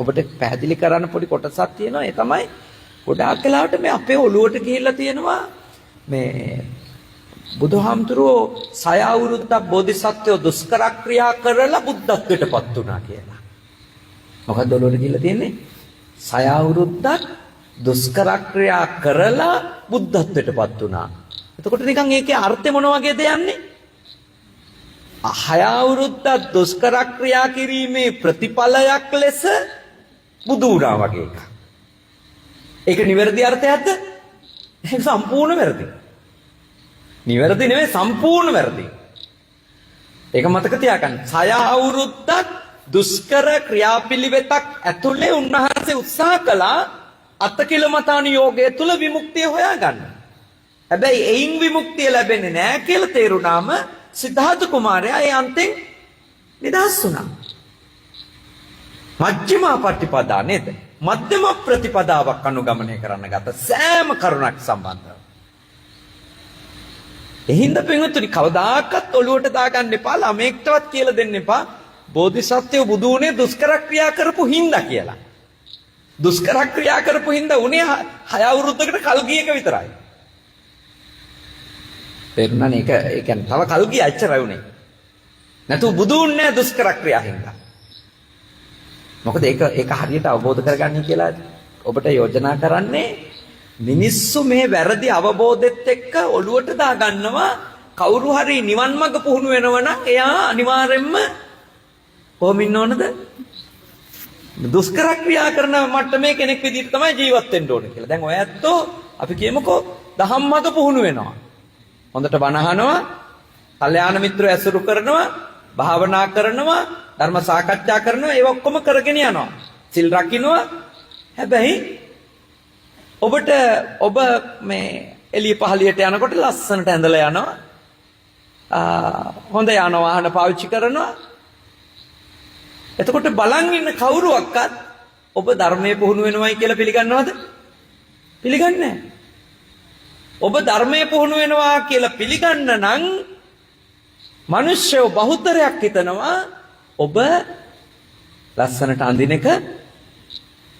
ඔබට පැහැදිලි කරන්න පොඩි කොටසක් තියෙනවා. ඒ තමයි ගොඩාක් වෙලාවට මේ අපේ ඔළුවට ගිහිල්ලා තියෙනවා මේ බුදුහාමුදුරුවෝ 6 අවුරුද්දක් බෝධිසත්වයෝ දුෂ්කර ක්‍රියා කරලා බුද්ධත්වයට පත් වුණා කියලා. මොකද්ද ඔළුවට ගිහිල්ලා තියෙන්නේ? 6 අවුරුද්දක් දුෂ්කර ක්‍රියා කරලා බුද්ධත්වයට පත් වුණා. එතකොට නිකන් ඒකේ අර්ථය මොන වගේද යන්නේ? 6 අවුරුද්දක් දුෂ්කර ක්‍රියා කිරීමේ ප්‍රතිඵලයක් ලෙස බුදු වුණා වගේ එකක්. ඒක නිවැරදි අර්ථයක්ද? ඒක සම්පූර්ණ වැරදි. නිවැරදි නෙවෙයි, සම්පූර්ණ වැරදි. ඒක මතක තියාගන්න. 6 අවුරුද්දක් දුෂ්කර ක්‍රියාපිළිවෙතක් ඇතුලේ උන්වහන්සේ උත්සාහ කළා අතකිලමතානුයෝගය තුල විමුක්තිය හොයාගන්න. හැබැයි එයින් විමුක්තිය ලැබෙන්නේ නෑ කියලා තේරුණාම සිද්ධාර්ථ කුමාරයා ඒ අන්තෙන් නිදහස් වුණා. මජ්ක්‍ධිමා ප්‍රතිපදා නේද? මධ්‍යම ප්‍රතිපදාවක් අනුගමනය කරන්න ගත සෑම කරුණක් සම්බන්ධව. එහින්ද පින්වතුනි, කවදාකවත් ඔළුවට දාගන්න එපා, ළමයෙක්ටවත් කියලා දෙන්න එපා බෝධිසත්වයෝ බුදු වුණේ දුෂ්කර ක්‍රියා කරපු හින්දා කියලා. දුෂ්කර ක්‍රියා කරපු හින්දා උනේ 6 අවුරුද්දකට කල් ගිය එක විතරයි. තේරුණානේ? ඒක ඒ කියන්නේ තව කල් ගියා එච්චරයි උනේ. නැතුව බුදු වුන්නේ නැහැ දුෂ්කර ක්‍රියා හින්දා. මොකද ඒක ඒක හරියට අවබෝධ කරගන්න කියලා ඔබට යෝජනා කරන්නේ, මිනිස්සු මේ වැරදි අවබෝධෙත් එක්ක ඔළුවට දාගන්නවා කවුරු හරි නිවන් මඟ පුහුණු වෙනවා නම් එයා අනිවාර්යෙන්ම කොහොම ඉන්න ඕනද? දුෂ්කර ක්‍රියා කරන මට්ටමේ කෙනෙක් විදිහට තමයි ජීවත් වෙන්න ඕන කියලා. දැන් ඔය ඇත්තෝ අපි කියමුකෝ දහම් මඟ පුහුණු වෙනවා. හොඳට බණ අහනවා, කල්යාණ මිත්‍රයෝ ඇසුරු කරනවා, භාවනා කරනවා, ධර්ම සාකච්ඡා කරනවා, ඒව ඔක්කොම කරගෙන යනවා. සිල් රකින්නවා. හැබැයි ඔබට ඔබ මේ එළිය පහළියට යනකොට ලස්සනට ඇඳලා යනවා. හොඳ යාන වාහන පාවිච්චි කරනවා. එතකොට බලන් ඉන්න කවුරුවක්වත් ඔබ ධර්මයේ පුහුණු වෙනවයි කියලා පිළිගන්නවද? පිළිගන්නේ නැහැ. ඔබ ධර්මයේ පුහුණු වෙනවා කියලා පිළිගන්න නම් මිනිස්සු බහුතරයක් හිතනවා ඔබ ලස්සනට අඳින එක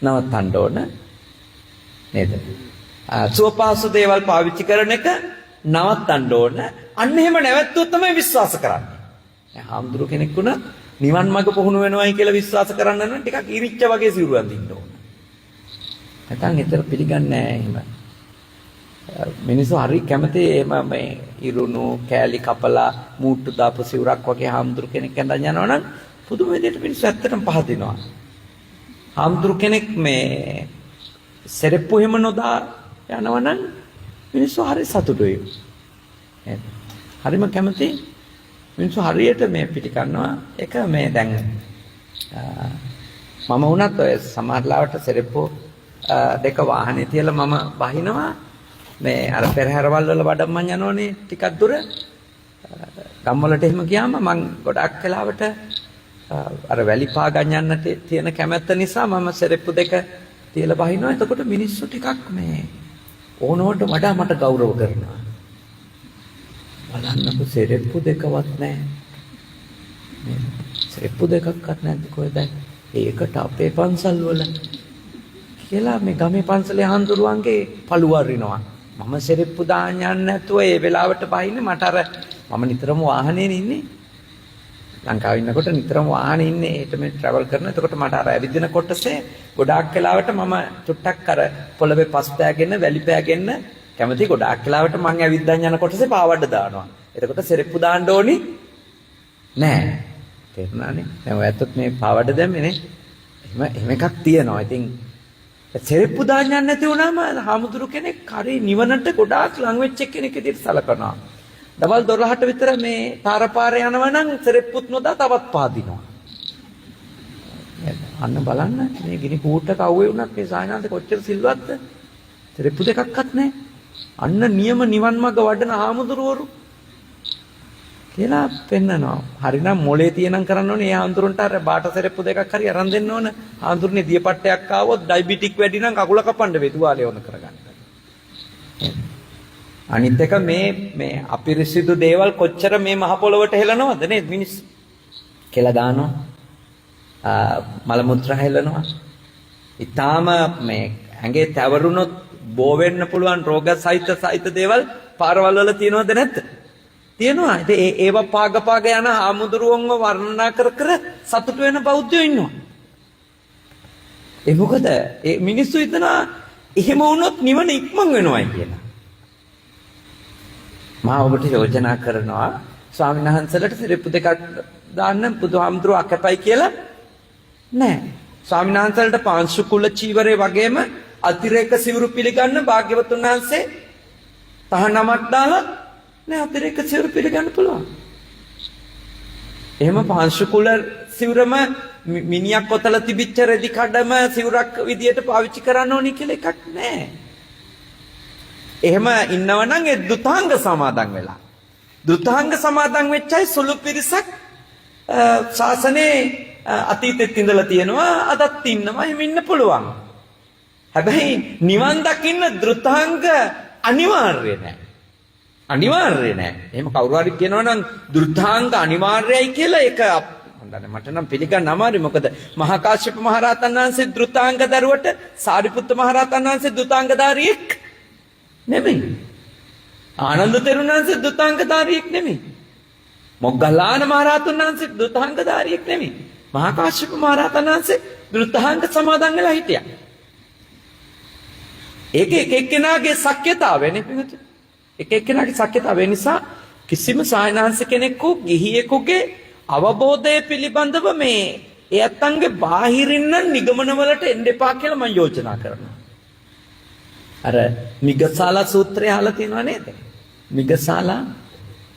නවත්තන්න ඕන නේද? සුව පහසු දේවල් පාවිච්චි කරන එක නවත්තන්න ඕන. අන්න එහෙම නැවැත්තුවොත් තමයි විශ්වාස කරන්නේ. දැන් හාමුදුරු කෙනෙක් වුණත් නිවන් මඟ පුහුණු වෙනවයි කියලා විශ්වාස කරන්න නම් ටිකක් ඉරිච්ච වගේ සිවුරු අඳින්න ඕන. නැත්නම් ඊතර පිළිගන්නේ නැහැ එහෙම. මිනිස්සු හරි කැමති එහෙම මේ ඉරුණු කෑලි කපලා මූට්ටු දාපු සිවුරක් වගේ හාමුදුරු කෙනෙක් ඇඳන් යනවා නම් පුදුම විදිහට මිනිස්සු ඇත්තටම පහදිනවා. හාමුදුරු කෙනෙක් මේ සෙරෙප්පු එහෙම නොදා යනවා නම් මිනිස්සු හරි සතුටුයි. නේද? හරිම කැමති මිනිස්සු හරියට මේ පිළිගන්නවා. ඒක මේ දැන් මම වුණත් ඔය සමහර ලාවට සෙරෙප්පු දෙක වාහනේ තියලා මම බහිනවා. මේ අර පෙරහැරවල් වල වඩම්මන් යනවනේ ටිකක් දුර. ගම් වලට එහෙම ගියාම මං ගොඩක් වෙලාවට අර වැලි පාගන් යන්න තියෙන කැමැත්ත නිසා මම සෙරෙප්පු දෙක තියලා බහිනවා. එතකොට මිනිස්සු ටිකක් මේ ඕනවට වඩා මට ගෞරව කරනවා. බලන්නකො සෙරෙප්පු දෙකවත් නැහැ. මේ සෙරෙප්පු දෙකක්වත් නැද්ද කොහෙද? ඒකට අපේ පන්සල් වල කියලා මේ ගමේ පන්සලේ හාමුදුරුවන්ගේ පළුව අරිනවා. මම සෙරෙප්පු දාන්න යන්නේ නැතුව ඒ වෙලාවට බහින්නේ. මට අර මම නිතරම වාහනේ ඉන්නේ. ලංකාවේ ඉන්නකොට නිතරම වාහනේ ඉන්නේ. ඒට මේ ට්‍රැවල් කරන. එතකොට මට අර ඇවිදින කොටසේ ගොඩාක් වෙලාවට මම චුට්ටක් අර පොළවේ පස් පෑගෙන වැලි පෑගෙන කැමති. ගොඩාක් වෙලාවට මං ඇවිද්දන් යන කොටසේ පාවඩ දානවා. එතකොට සෙරෙප්පු දාන්න ඕනි නෑ. තේරුණානේ? දැන් ඔයත් මේ පාවඩ දැම්මේ නේ. එහෙම එහෙම එකක් තියෙනවා. ඉතින් සෙරෙප්පු දාන්න යන්නේ නැති වුණාම හාමුදුරු කෙනෙක් හරි නිවනට ගොඩාක් ලං වෙච්ච කෙනෙක් විදිහට සලකනවා. දවල් 12ට විතර මේ තාර පාරේ යනවා නම් සෙරෙප්පුත් නොදා තවත් පාදිනවා. අන්න බලන්න මේ ගිනි කූට්ටක අවුවේ වුණත් මේ සායනාන්ත කොච්චර සිල්වත්ද? සෙරෙප්පු දෙකක්වත් නැහැ. අන්න නියම නිවන් මඟ වඩන හාමුදුරුවරු කියලා පෙන්නනවා. හරිනම් මොලේ තියෙනම් කරන්න ඕනේ ඒ හාමුදුරන්ට අර බාට සෙරෙප්පු දෙකක් හරි අරන් දෙන්න ඕන. හාමුදුරනේ දියපට්ටයක් ආවොත් ඩයබටික් වැඩි නම් කකුල කපන්න වේ තුවාලේ ඕන කරගන්න. අනිත් එක මේ මේ අපිරිසිදු දේවල් කොච්චර මේ මහ පොළොවට හෙලනවද නේද මිනිස්සු? කෙල දානවා. මල මුත්‍රා හෙලනවා. ඊටාම මේ ඇඟේ තැවරුනොත් බෝ වෙන්න පුළුවන් රෝග සහිත සහිත දේවල් පාරවල් වල තියෙනවද නැද්ද? තියෙනවා. ඉතින් ඒ ඒවා පාග පාග යන හාමුදුරුවන්ව වර්ණනා කර කර සතුටු වෙන බෞද්ධයෝ ඉන්නවා. ඒ මොකද ඒ මිනිස්සු හිතනවා එහෙම වුණොත් නිවන ඉක්මන් වෙනවයි කියලා. මා ඔබට යෝජනා කරනවා ස්වාමීන් වහන්සේලාට සිරිප්පු දෙකක් දාන්න බුදුහාමුදුරුවෝ අකැපයි කියලා නෑ. ස්වාමීන් වහන්සේලාට පාංශු කුල චීවරේ වගේම අතිරේක සිවුරු පිළිගන්න භාග්‍යවතුන් වහන්සේ තහනමක් දාලා නෑ, අතිරේක සිවුරු පිළිගන්න පුළුවන්. එහෙම පාංශු කුල සිවුරම මිනියක් ඔතල තිබිච්ච රෙදි කඩම සිවුරක් විදියට පාවිච්චි කරන්න ඕනි කියලා එකක් නෑ. එහෙම ඉන්නවනම් ඒ දුතාංග සමාදන් වෙලා. දුතාංග සමාදන් වෙච්ච අය සුළු පිරිසක් ශාසනයේ අතීතෙත් ඉඳලා තියෙනවා, අදත් ඉන්නවා, එහෙම ඉන්න පුළුවන්. හැබැයි නිවන් දකින්න ධෘතාංග අනිවාර්ය නෑ. අනිවාර්ය නෑ. එහෙම කවුරු හරි කියනවා නම් ධෘතාංග අනිවාර්යයි කියලා, ඒක හොඳයි මට නම් පිළිගන්න අමාරුයි. මොකද මහා කාශ්‍යප මහ රහතන් වහන්සේ ධෘතාංග දරුවට සාරිපුත්ත මහ රහතන් වහන්සේ ධෘතාංගධාරියෙක් නෙමෙයි. ආනන්ද තෙරුන් වහන්සේ ධෘතාංගධාරියෙක් නෙමෙයි. මොග්ගල්ලාන මහ රහතන් වහන්සේ ධෘතාංගධාරියෙක් නෙමෙයි. මහා කාශ්‍යප මහ රහතන් වහන්සේ ධෘතාංග සමාදන් වෙලා හිටියා. ඒක එක එක්කෙනාගේ සක්‍යතාවය නේ පිටුතු. එක එක්කෙනාගේ සක්‍යතාවය නිසා කිසිම සායනහන්ස කෙනෙකු ගිහියෙකුගේ අවබෝධය පිළිබඳව මේ ඒ අත්තන්ගේ බාහිරින් නම් නිගමනවලට එන්න එපා කියලා මම යෝජනා කරනවා. අර මිගසාලා සූත්‍රය අහලා තියෙනව නේද? මිගසාලා,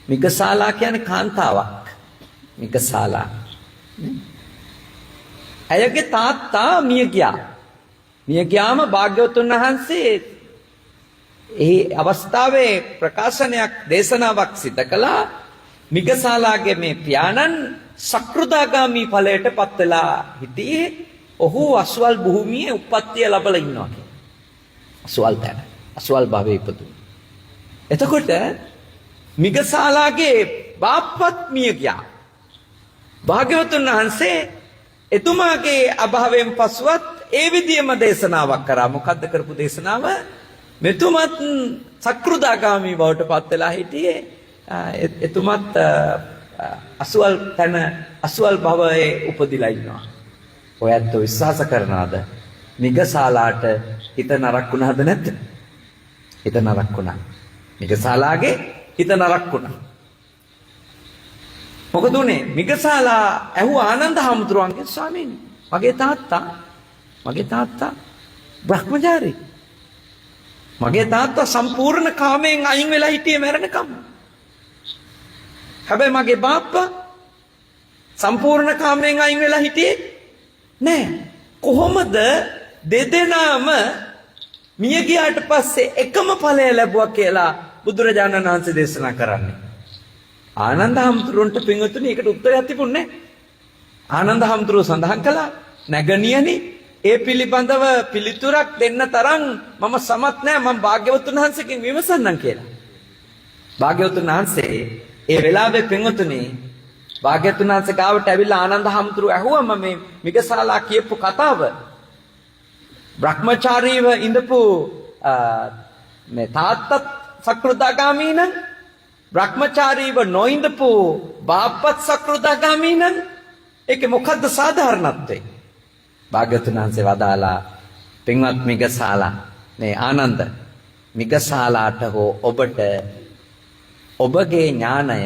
මිගසාලා කියන්නේ කාන්තාවක්. මිගසාලා. ඇයගේ තාත්තා මිය ගියා. මිය ගියාම භාග්‍යවතුන් වහන්සේ ඒ අවස්ථාවේ ප්‍රකාශනයක් දේශනාවක් සිදු කළා. මිගසාලාගේ මේ පියාණන් සකෘදාගාමි ඵලයට පත් වෙලා හිටියේ. ඔහු අසුවල් භූමියේ උප්පත්තිය ලැබලා ඉන්නවා කියලා. අසුවල් තැන, අසුවල් භවයේ ඉපදුණා. එතකොට මිගසාලාගේ බාප්පත් මිය ගියා. භාග්‍යවතුන් වහන්සේ එතුමාගේ අභාවයෙන් පසුවත් ඒ විදියම දේශනාවක් කරා. මොකද්ද කරපු දේශනාව? මෙතුමත් සකෘදාගාමි බවට පත් වෙලා හිටියේ. එතුමත් අසුවල් තැන අසුවල් භවයේ උපදිලා ඉන්නවා. ඔයත් විශ්වාස කරනවද? මිගසාලාට හිත නරක වුණාද නැද්ද? හිත නරක වුණා. මිගසාලාගේ හිත නරක වුණා. මොකද උනේ? මිගසාලා ඇහුව ආනන්ද හාමුදුරුවන්ගෙන්, ස්වාමීනි, මගේ තාත්තා බ්‍රහ්මචාරී. මගේ තාත්තා සම්පූර්ණ කාමයෙන් අයින් වෙලා හිටියේ මැරෙනකම්. හැබැයි මගේ බාප්පා සම්පූර්ණ කාමයෙන් අයින් වෙලා හිටියේ නෑ. කොහොමද දෙදෙනාම මිය ගියාට පස්සේ එකම ඵලය ලැබුවා කියලා බුදුරජාණන් වහන්සේ දේශනා කරන්නේ? ආනන්ද හාමුදුරුවන්ට පින්වතුනි ඒකට උත්තරයක් තිබුණේ නෑ. ආනන්ද හාමුදුරුවෝ සඳහන් කළා, නැගණියනි, ඒ පිළිබඳව පිළිතුරක් දෙන්න තරම් මම සමත් නෑ, මම භාග්‍යවතුන් වහන්සේගෙන් විමසන්නම් කියලා. භාග්‍යවතුන් වහන්සේ ඒ වෙලාවේ පින්වතුනි භාග්‍යවතුන් වහන්සේ ගාවට ඇවිල්ලා ආනන්ද හාමුදුරුවෝ ඇහුවම මේ මිගසාලා කියපු කතාව, බ්‍රහ්මචාරීව ඉඳපු මේ තාත්තත් සකෘදාගාමී නම්, බ්‍රහ්මචාරීව නොඉඳපු බාප්පත් සකෘදාගාමී නම්, ඒකේ මොකද්ද සාධාරණත්වය? භාග්‍යවතුන් වහන්සේ වදාලා, පින්වත් මිගසාලා, මේ ආනන්ද, මිගසාලාට හෝ ඔබට ඔබගේ ඥානය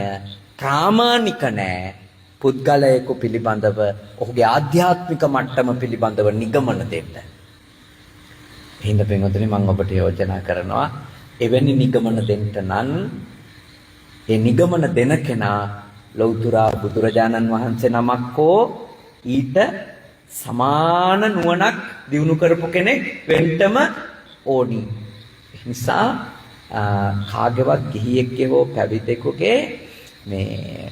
ප්‍රාමාණික නෑ පුද්ගලයෙකු පිළිබඳව ඔහුගේ ආධ්‍යාත්මික මට්ටම පිළිබඳව නිගමන දෙන්න. එහෙනම් පින්වතුනි, මම ඔබට යෝජනා කරනවා එවැනි නිගමන දෙන්න නම් ඒ නිගමන දෙන කෙනා ලෞතර බුදුරජාණන් වහන්සේ නමක් හෝ ඊට සමාන නුවණක් දිනු කරපු කෙනෙක් වෙන්නම ඕනි. ඒ නිසා කාගේවත් ගිහියෙක්ගේ හෝ පැවිදෙකුගේ මේ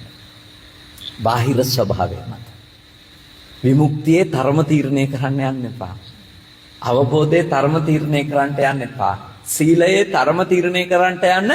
බාහිර ස්වභාවය මත විමුක්තියේ තරම තීරණය කරන්න යන්න එපා. අවබෝධයේ තරම තීරණය කරන්නට යන්න එපා. සීලයේ තරම තීරණය කරන්නට යන්න